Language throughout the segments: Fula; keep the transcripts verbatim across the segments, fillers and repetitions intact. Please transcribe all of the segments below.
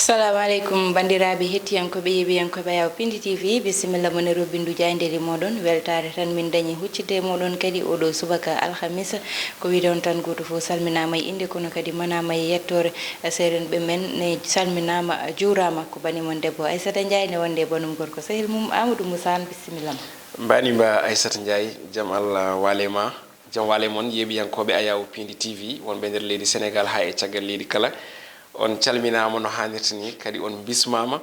Assalamu aleykum, banndiraaɓe hettiyankooɓe, yeeɓiyankooɓe Ayaw Pindi T V, bisimilla mon e robbindu jaayndeeli mooɗon. Weltaare tan min dañi huccitde e mooɗon kadi oɗo subaka alhamisa. Ko wiɗon tan, gooto fof salminaama e innde, kono kadi manaama e yettoore. Seerenɓe men ne salminaama, juuraama. Ko bani mon debbo Aissata Ndiaye ne wonde e banum gorko sehil mum Amadou Moussa Anne. Bisimilla ma. Mbani mba Aissata Ndiaye, jam Allah waale ma. Jam waale mon, yeeɓiyankooɓe Ayaw Pindi T V, wonɓe nder leydi Senegal haa e caggal leydi kala. On calminaama no haanirta ni, kadi on bismaama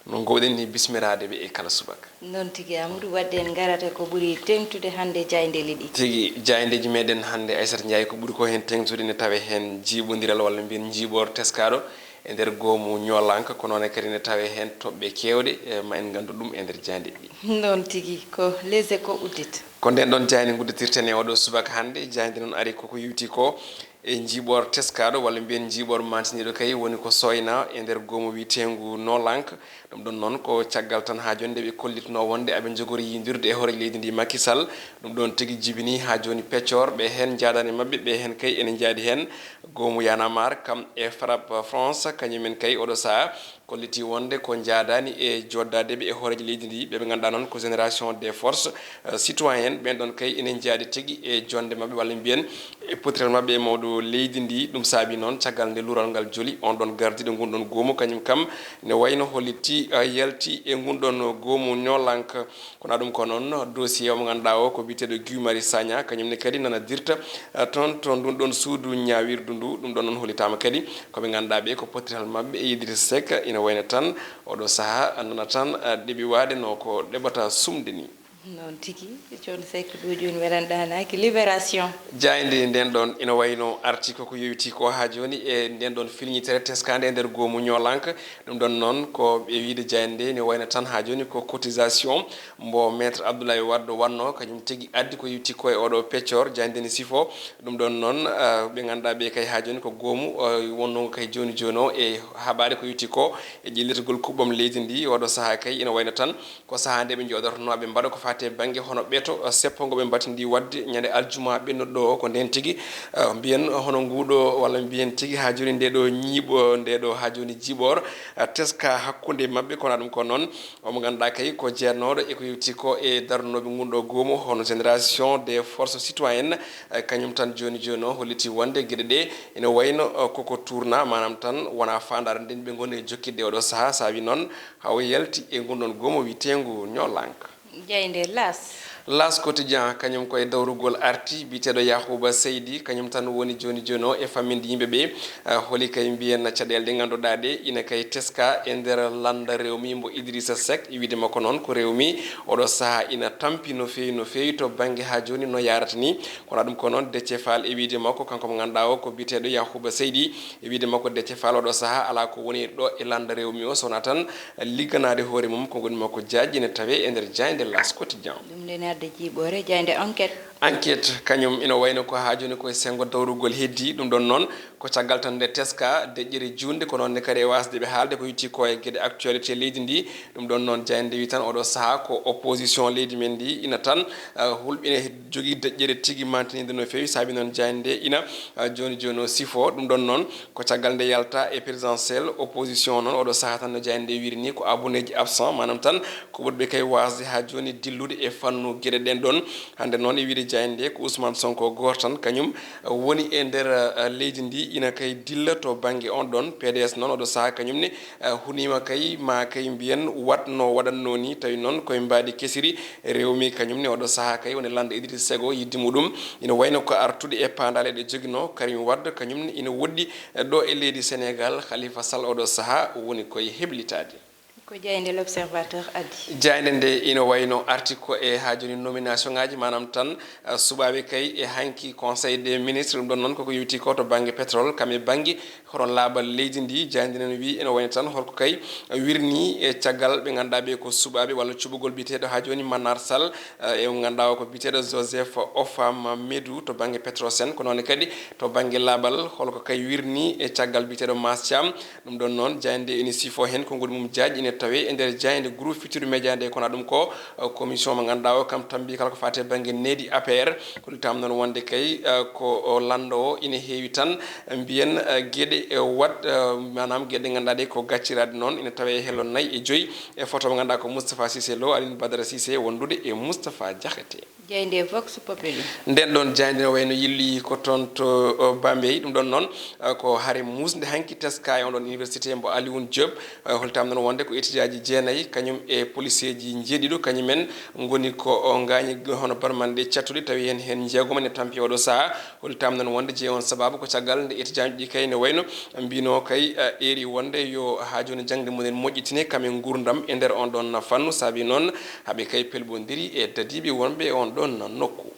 no ngoowɗen ni bismiraade ɓe e kala subaka. Noon tigi, Amadou, waɗde en ngarata ko ɓuri teeŋtude hannde jaayndeeli ɗi. Tigi, jaayndeeji meɗen hannde, Aissata Ndiaye, ko ɓuri ko heen teeŋtude ne tawe heen jiiɓondiral walla mbiyen njiiɓoor teskaaɗo e nder goomu Ñoolanka, ko noon kadi ne tawe heen toɓɓe keewɗe, e ma en nganndu ɗum e nder jaayndeeji ɗi. Noon tigi, ko Les Échos uddita. Ko ndeen ɗoon jaaynde ngudditirten e oɗo subaka hannde. Jaaynde noon ari koko yowti ko e njiiɓoor teskaaɗo walla mbiyen njiiɓoor maantiniiɗo kay woni ko sooyna e nder goomu wiyeteengu Noolank. Ɗum ɗoon noon ko caggal tan haa jooni nde ɓe kollitnoo wonde aɓe njogori yiyondirde e hooreejo leydi ndi Macky Sall. Ɗum ɗoon tigi jibini haa jooni peccoor, ɓe heen njaadaani maɓɓe, ɓe heen kay ene njaadi heen. Goomu Y'en a marre kam e Frapp France, kañum en kay oɗo sahaa kolliti wonde ko njaadaani e joddaade ɓe e hooreejo leydi ndi, ɓe ɓe ngannduɗaa noon ko Génération des Forces, euh, Citoyennes. Ɓeen ɗoon kay ene njaadi tigi e jonnde maɓɓe walla mbiyen e potiral maɓɓe e mawɗo leydi ndi. Ɗum saabi noon caggal nde luural ngal joli, on ɗoon gardiiɗo ngun ɗoon goomu kañum kam ne wayno hollitii, euh, yalti e ngun ɗoon goomu Noolank. Kono ɗum ko noon dossier o mo ngannduɗaa o ko biyeteeɗo Guy Marius Sagna, kañum ne kadi nana dirta, eh, toon to ndun ɗoon suudu ñaawirdu ndu. Ɗum ɗoon noon hollitaama kadi ko ɓe ngannduɗaa ɓe ko potiral maɓɓe e Idrissa Seck. Ina wayno tan oɗo sahaa nana tan, eh, ɗeɓi waade no ko ɗeɓata sumde ni. Noon tigi, Thione Seck ɗo jooni welan ɗaanaaki. Libération. Jaaynde ndeen ɗoon ina wayno arti koko yowiti ko haa jooni e ndeen ɗoon filñitere teskaande e nder goomu Ñoolank. Ɗum ɗoon noon ko ɓe wiyde jaaynde nde ina wayno tan haa jooni ko cotisation mbo Maître Abdoulaye Wade wannoo, kañum tigi addi ko yowti ko e oɗo peccoor, jaaynde nde sifo. Ɗum ɗoon noon, ah, ɓe ngannduɗaa ɓe kay haa jooni ko goomu, ah, wonnoo kay jooni jooni o e haɓaade ko yowti ko e ƴellitagol kuɓɓam leydi ndi. Oɗo sahaa kay ina wayno tan ko sahaa nde ɓe njooɗotonoo ɓe mbaɗa ko faati e bannge hono ɓeto, ah, seppo ngo ɓe mbatindi waɗde ñande aljuma ɓennuɗo o. Ko ndeen tigi, ah, mbiyen hono nguɗo walla mbiyen tigi haa jooni nde ɗo ñiiɓo, nde ɗo haa jooni jiiɓoor, ah, teska hakkunde maɓɓe. Kono ɗum ko noon, omo ngannduɗaa kay ko jeernooɗo e ko yowti ko e darnooɓe ngun ɗo goomu, hono Génération des Forces Citoyennes, eh, kañum tan jooni jooni o holliti wonde geɗe ɗe ina wayno, eh, koko tuurna, maanaam tan wonaa faandaare nden ɓe ngoni e jokkitde oɗo sahaa, saabi noon hawo yalti e ngun ɗon goomu wiyeteengu Ñoolank. Jaaynde L'As. L'As Quotidien, kañum koye dawrugol arti, biyeteeɗo Yahuba Seydi, kañum tan woni jooni jooni o e famminde yimɓe ɓe. Ah, holi kay mbiyen caɗeele ɗe ngannduɗaa ɗe ina kay teska e nder lannda rewmi mbo Idrissa Seck, e wiyde makko noon ko rewmi oɗo sahaa ina tampi no feewi, no feewi to bannge haa jooni no yaarata ni. Kono ɗum ko noon Déthié Fall e wiyde makko, kanko mo ngannduɗaa o ko biyeteeɗo Yahuba Seydi, e wiyde makko Déthié Fall oɗo sahaa alaa ko woni ɗo e lannda rewmi o, so wonaa tan ligganaade hoore mum ko ngoni makko jaajji ene tawee e nder jaaynde L'As Quotidien. Ɗum nde ne adda jiiɓoore, jaaynde Enquête. Enquête, kañum ina wayno ko haa jooni ko e senngo dawrugol heddi. Ɗum ɗon noon ko caggal tan nde teska deƴƴere juutnde, ko noon ne kadi e waasde ɓe haalde ko yowti ko e geɗe actualité leydi ndi. Ɗum ɗon noon jaaynde wi tan oɗo sahaa ko opposition leydi men ndi ina tan, eh, hulɓina jogii deƴƴere tigi mantiniinde no feewi, saabi noon jaaynde ina, eh, jooni jooni o sifo. Ɗum ɗon noon ko caggal nde yalta e présidentielle, opposition noon oɗo sahaa tan no jaaynde wiiri ni ko abonné ji absent, maanaam tan ko ɓurɓe kay waasde haa jooni dillude e fannu geɗe ɗen ɗon. Hannde noon e wiide jaaynde ko Ousmane Sonko gooto tan kañum, eh, woni e nder, eh, leydi ndi ina kay dilla to bannge on ɗon. P D S noon oɗo sahaa kañum ne, eh, huniima kay ma kay mbiyen waɗno waɗatno ni, tawi noon koye mbaadi kesiri rewmi kañum ne oɗo sahaa kay woni lannda Idrissa Seck o yidde muɗum ina wayno ko artude e paandaale ɗe joginoo. Karim Wade kañum ne ina woɗɗi, eh, ɗo e leydi Sénégal. Khalifa Sall oɗo sahaa woni koye heblitaade. Ko jaaynde L'Observateur addi. Jaaynde nde ina wayno arti ko e haa jooni nomination ngaaji, maanaam tan, eh, suɓaaɓe kay e hanki Conseil des ministres. Ɗum ɗon noon koko yowti ko to bannge pétrole, kam e bannge hono laaɓal leydi ndi. Jaaynde nden wi ina wayno tan holko kay wirni e caggal ɓe ngannduɗaa ɓe ko suɓaaɓe walla cuɓugol biyeteeɗo haa jooni Manar Sall, eh, e mo ngannduɗaa o ko biyeteeɗo Joseph Ofam Medou to bannge Petrosen, ko noon kadi to bannge laaɓal holko kay wirni e caggal biyeteeɗo Mass Thiam. Ɗum ɗon noon, jaaynde ene sifo heen konngol mum jaaj ene tawee e nder jaaynde Groupe Futurs Médias nde, kono ɗum ko, eh, commission mo ngannduɗaa o kam tambi kala ko faati e bannge nehdi A P R. Ko ɗum tam noon wonde kay, eh, ko o lanndo o ene heewi tan, eh, mbiyen, eh, geɗe E wat, eh, maanaam geɗe ngannduɗaa ɗe ko gacciraade noon, ina tawee e hello nayi e joyi. E photo mo ngannduɗaa ko Moustapha Cissé Lo, Aline Badara Cissé wondude e Moustapha Diakhaté. Jaaynde Vox Populi. Nden ɗon jaaynde no wayno yilli ko toon to, o, Bambey. Ɗum ɗon noon, eh, ko hare muusnde hanki teska e on ɗon université mbo Alioune Diop. Eh, holtaama noon wonde ko étudiant ji jeenayi, kañum e policier ji njeeɗiɗo, kañumen ngoni ko, o, ngaañi hono barmanɗe cattuli, tawi heen, heen njeegom ene tampi oɗo sahaa. Holtaama noon wonde jeyi on sababu ko caggal nde étudiant ji ɗi kay ne wayno mbino kay, eh, eeri wonde yo haa jooni jaŋde mumen moƴƴitine kam e nguurndam e nder on ɗon fannu, saabi noon haɓe kay pelɓondiri e dadiiɓe wonɓe e on ɗon nokku.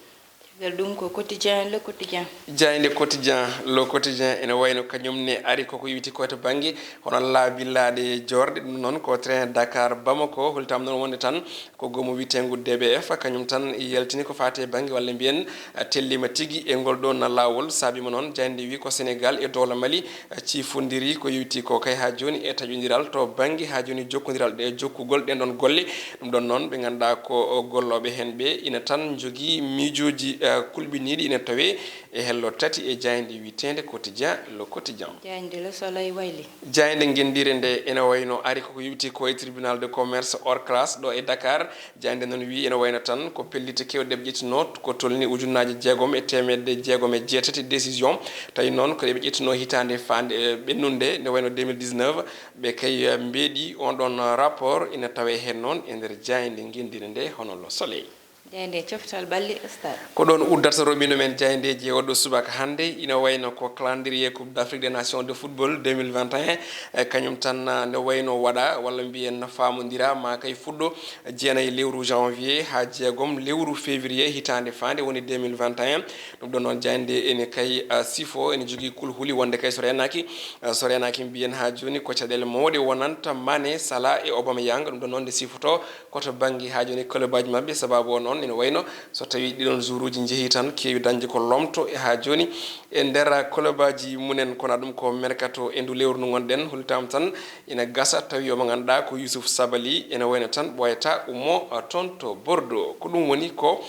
Caggal ɗum ko Quotidien, Le Quotidien. Jaaynde Quotidien, Le Quotidien ene wayno kañum ne ari koko yowiti ko to bannge hono laabi laaɗe joorɗe, ɗum noon ko train Dakar Bamako, holtaama noon wonde tan ko goomu wiyeteengu D B F, kañum tan yaltini ko faati e bannge, walla mbiyen, eh, tellima tigi e ngol ɗoon laawol. Saabi mo noon, jaaynde wi ko Senegal e dowla Mali, eh, ciifondiri ko yowiti ko kay haa jooni e taƴondiral to bannge haa jooni jokkondiral ɗe jokkugol ɗen ɗon golle. Ɗum ɗon noon, ɓe ngannduɗaa ko gollooɓe heen ɓe ina tan njogii miijooji, eh, kulɓiniiɗi ina tawee e hello tati e jaaynde wiyeteende Quotidien, Le Quotidien. Jaaynde Le Soleil wayli. Jaaynde ngenndiire nde ene wayno ari koko yowiti ko e tribunal de commerce hors classe ɗo e Dakar. Jaaynde noon wi ene wayno tan ko pellitte keewɗe ɗe ɓe ƴettunoo ko tolni ujunnaaje jeegom e teemedde jeegom e jeetati décision. Tawi noon ko ɗe ɓe ƴettunoo hitaande faande, eh, ɓennunde nde wayno deux mille dix-neuf. Ɓe kay, eh, mbeeɗi on ɗon rapport ina tawee heen noon e nder jaaynde ngenndiire nde hono Le Soleil. Jaaynde coftal ɓalli stade. Ko ɗoon uddata roɓindo men jaayndeeji e oɗo subaka hannde. Ina wayno ko calendrier Coupe d'Afrique des Nations de football deux mille vingt et un, e kañum tan, ah, nde wayno waɗa walla mbiyen faamondira ma kay fuɗɗo jeenayi lewru janvier haa jeegom lewru février hitaande faande woni deux mille vingt et un. Ɗum ɗon noon jaaynde ene kay, ah, sifo ene jogii kulhuli wonde kay so reenaaki, ah, so reenaaki mbiyen haa jooni ko caɗeele mawɗe wonanta Mané, Salah e Aubameyang. Ɗum ɗon noon nde sifoto ko to bannge haa jooni clubaaji maɓɓe, sababu o noon ina wayno so tawii ɗiɗon joueuruuji njehii tan keewi dañde ko lomto e haa jooni e nder clubaaji mumen, kono ɗum ko mercato e ndu lewru ndu ngonɗen, holtaama tan ina gasa tawi omo ngannduɗaa ko Youssouf Sabaly ina wayno tan ɓooyata ummo toon to Bordeaux. Ko ɗum woni ko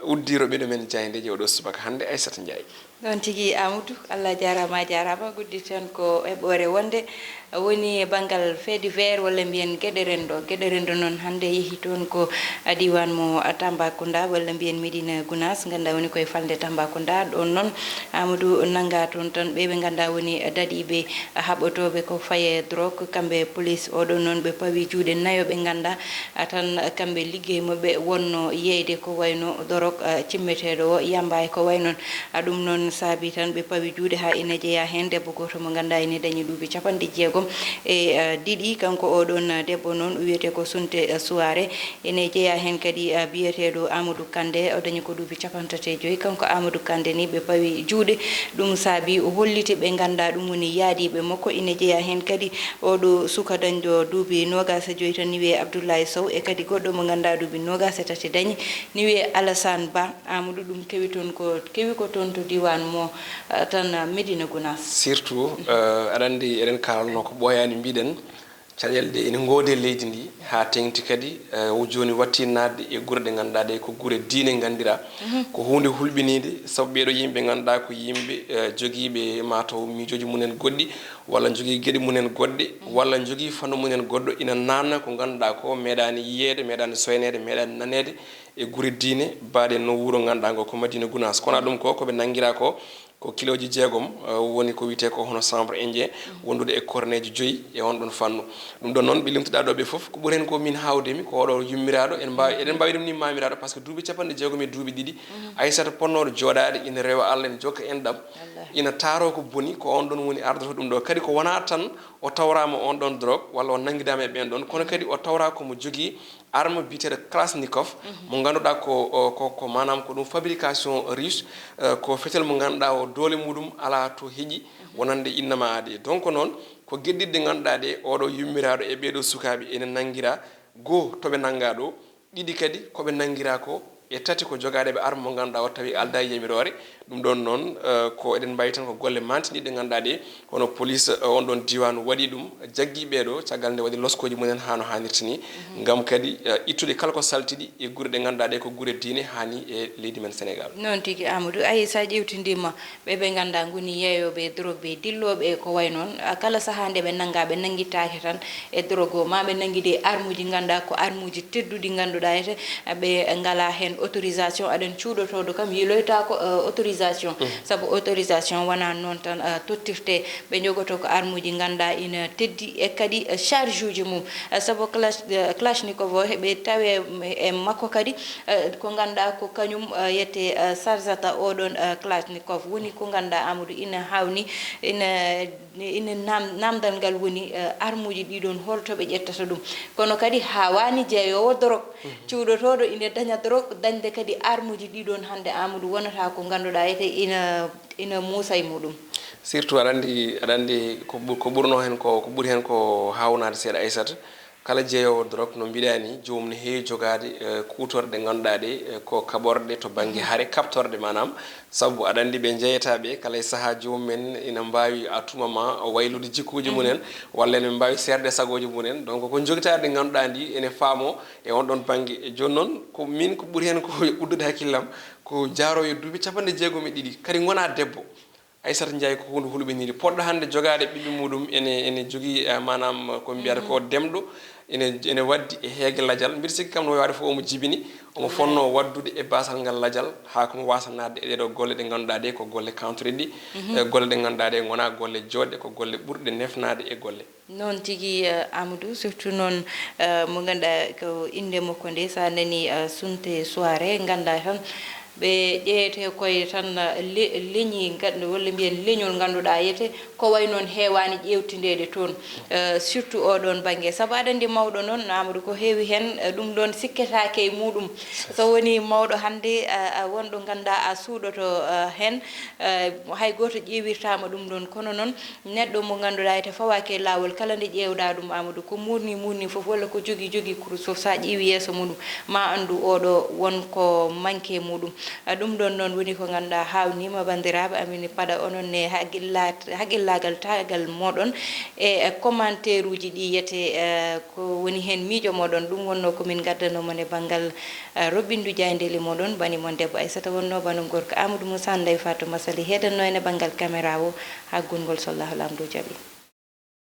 uddi roɓindo men jaayndeeji oɗo subaka hannde, Aissata Ndiaye. Noon tigi, Amadou, Allah jaaraama, a jaaraama. Guddi tan ko heɓoore wonde woni banngal fait divers walla mbiyen geɗe renndo. Geɗe renndo noon hannde yehi toon ko diiwaan mo Tambacounda walla mbiyen Médina Gounass, ngannduɗaa woni koye falnde Tambacounda. Ɗoon noon, Amadou, nanngaa toon tan ɓe ɓe ngannduɗaa woni daɗiiɓe haɓotooɓe ko faye drogue, kamɓe police oɗo noon ɓe pawi juuɗe nayo ɓe ngannduɗaa, a, tan kamɓe liggey maɓɓe wonno yeyde ko wayno dorog, a, cimmeteeɗo o, yamba e ko way noon. A, ɗum noon saabi tan ɓe pawi juuɗe haa ina jeyaa heen debbo gooto mo ngannduɗaa ene dañi duuɓi capanɗe jeegom e, a, ɗiɗi. Kanko oɗon debbo noon wiyetee ko Sunte, a, Suwaare. Ene jeyaa heen kadi, a, biyeteeɗo Amadou Kande, o dañi ko duuɓi capanɗe tati e joy. Kanko Amadou Kande ni ɓe pawi juuɗe. Ɗum saabi o holliti ɓe ngannduɗaa ɗum woni yaadiiɓe makko. Ine jeyaa heen kadi oɗo suka dañɗo duuɓi noogaas e joy tan, ni wiyee Abdoulaye Sow, e kadi goɗɗo mo ngannduɗaa duuɓi noogaas e tati dañi, ni wiyee Alassane Ba. Amadou, ɗum kewi toon ko, kewi ko toon to diiwaan mo, eh, tan, eh, Médina Gounass. Surtout, eh, aɗa anndi eɗen kaalanoo ko ɓooyaani mbiɗen, caɗeele ɗe ene ngoodi e leydi ndi, haa teeŋti kadi, eh, o jooni watti naatde e gure ɗe ngannduɗaa ɗe ko gure diine nganndiraa. Mhm. Ko huunde hulɓiniinde, sabu ɓeeɗo yimɓe ngannduɗaa ko yimɓe, eh, jogiiɓe mataw miijooji mumen goɗɗi, walla njogii geɗe mumen goɗɗe, mhm, walla njogii fannu mumen goɗɗo, ina naatna ko ngannduɗaa ko meeɗaani yiyeede, meeɗaani soyneede, meeɗaani naneede e gure diine, baaɗe no wuro ngannduɗaa ngo ko Madina Gounass. Kono ɗum ko, ko ɓe nanngiraa ko, ko kilooji jeegom, eh, woni ko wiyetee ko hono chanvre indien, wondude e corneeji joyi e on ɗon fannu. Ɗum ɗon noon, ɓe limtuɗaa ɗo ɓe fof, ko ɓuri heen ko min haawdemi, ko oɗo yummiraaɗo, en mbaawi, eɗen mbaawi ɗum ni maamiraaɗo, par ce que duuɓi capanɗe jeegom e duuɓi ɗiɗi, Aissata potnooɗo jooɗaade, ina rewa Allah, ina jokka enɗam, ina taaroo ko boni, ko on ɗon woni ardoto ɗum ɗo. Kadi ko wonaa tan o tawraama on ɗon drogue, walla o nanngidaama e ɓeen ɗon, kono kadi o tawraa ko mo jogii arme biyeteeɗo Kalachnikov, mhm, mo ngannduɗaa ko, o, ko, ko maanaam ko ɗum fabrication russe, eh, ko fetel mo ngannduɗaa o doole muɗum alaa to heƴi, mhm, wonande innama aade. Donc noon, ko geddiɗe ɗe ngannduɗaa ɗe, oɗo yummiraaɗo e ɓeeɗo sukaaɓe ene nanngiraa, goo to ɓe nanngaa ɗo, ɗiɗi kadi ko ɓe nanngiraa ko, e tati ko jogaaɗe ɓe arme mo ngannduɗaa o tawi aldaa e yamiroore. Ɗum ɗoon noon, eh, ko eɗen mbaawi tan ko golle maantiniiɗe ngannduɗaa ɗe, kono police, eh, on ɗoon diiwaan waɗi ɗum, jaggi ɓee ɗoo, caggal nde waɗi loskooji mumen haa no haanirta ni, ngam kadi, eh, ittude kala ko saltiɗi e gure ɗe ngannduɗaa ɗe ko gure diine haa ni e leydi men Senegaal. Noon tigi, Amadou. Ayi, so a ƴeewtindiima, ɓe ɓe ngannduɗaa ngoni yeeyooɓe e drogue ɓe, dillooɓe e ko wayi noon, ah, kala sahaa nde ɓe nanngaa, ɓe nanngitaake tan e drogue o, maa ɓe nanngide e armuuji ngannduɗaa ko armuuji tedduɗi ngannduɗaa ete, ah, ɓe ngalaa heen autorisation, aɗen cuuɗotooɗo kam yiiloytaako, ah, autorisation. Sabu autorisation wonaa noon tan, ah, tottirtee. Ɓe njogoto ko armuuji ngannduɗaa ina teddi e kadi, ah, charge uji mum. Ah, sabu clash-, ah, Kalachnikov o, heɓe tawe e makko kadi, eh, ko ngannduɗaa ko kañum, eh, yiyetee, eh, chargata oɗon, eh, Kalachnikov. Woni ko ngannduɗaa, Amadou, ina haawni, ina, ina naam-, naamndal ngal woni, eh, armuuji ɗiɗon, hol to ɓe ƴettata ɗum. Kono kadi haawaani jeeyoowo drogue. Cuuɗotooɗo ina daña drogue, dañde kadi armuuji ɗiɗon hannde, Amadou, wonata ko ngannduɗaa ete ina, ina muusa e muɗum. Surtout aɗa anndi, aɗa anndi ko ɓur-, ko ɓurnoo heen ko, ko ɓuri heen ko haawnaade seeɗa, Aissata. Kala jeeyoowo drogue, no mbiɗaa ni, joomum ne heewi jogaade, eh, kuutorɗe ɗe ngannduɗaa ɗe, eh, ko kaɓorɗe to bannge hare, kaɓtorɗe maanaam. Sabu aɗa anndi ɓe njeeyataa ɓe, kala e sahaa joomum en ina mbaawi à tout moment waylude jikkuuji mum en, walla ene mbaawi seerde sagooji mum en. Donc, ko njogitaari ɗi ngannduɗaa ndi ene faamoo e on ɗon bannge. E jooni noon, ko miin ko ɓuri heen ko uddude hakkillam, ko jaaroowo e duuɓi capanɗe jeegom e ɗiɗi, kadi ngonaa debbo. Aissata Ndiaye ko huunde hulɓiniinde. Poɗɗo hannde jogaade ɓiɓɓe muɗum ene, ene jogii, eh, maanaam, ko mbiyata ko demɗo, ene, ene waddi e heege lajal. Mbiɗa sikki kam no waawde fof omo jibini, omo fonnoo waddude e baasal ngal lajal haa ko mo waasa naatde e ɗee ɗoo golle ɗe ngannduɗaa ɗe ko golle kawtoriɗe, eh, golle ɗe ngannduɗaa ɗe ngonaa golle jooɗɗe, ko golle ɓurɗe nefnaade e golle. Noon tigi, eh, Amadou, surtout noon, eh, mo ngannduɗaa ko innde makko nde, so a nanii, eh, Sunte Soirée, nganndaa tan ɓe ƴeewete koye tan, eh, le-, leñi ngan-, walla mbiyen leñol ngannduɗaa yiyetee ko wayi noon heewaani ƴeewtindeede toon, eh, surtout oo ɗoon bannge. Sabu aɗa anndi mawɗo noon, Amadou, ko heewi heen, eh, ɗum ɗoon sikketaake e muɗum. So wonii mawɗo hannde, a, a won ɗo ngannduɗaa a suuɗoto, eh, heen, eh, hay gooto ƴeewirtaama ɗum ɗoon. Kono noon, neɗɗo mo ngannduɗaa ete fawaaki e laawol, kala nde ƴeewɗaa ɗum, Amadou, ko muurni muurni fof, walla ko jogi jogi kurus fof, so a ƴeewi yeeso muɗum, ma anndu oo ɗoo won ko manque e muɗum. Ah, ɗum ɗoon noon woni ko ngannduɗaa haawniima, banndiraaɓe amin, paɗa onon ne haqqilla-, haqqillaagal taagal mooɗon e, e commentaire uji ɗi yiyetee, eh, ko woni heen miijo mooɗon. Ɗum wonnoo ko min ngaddanoo mon e banngal, eh, roɓɓindu jaayndeeli mooɗon, bani mon debbo Aissata wonnoo, banum gorko Amadou Moussa, Ndeye Fatou Massaly heedannoo en e banngal caméra o, haa gonngol so Allahu Laamɗo jaɓi.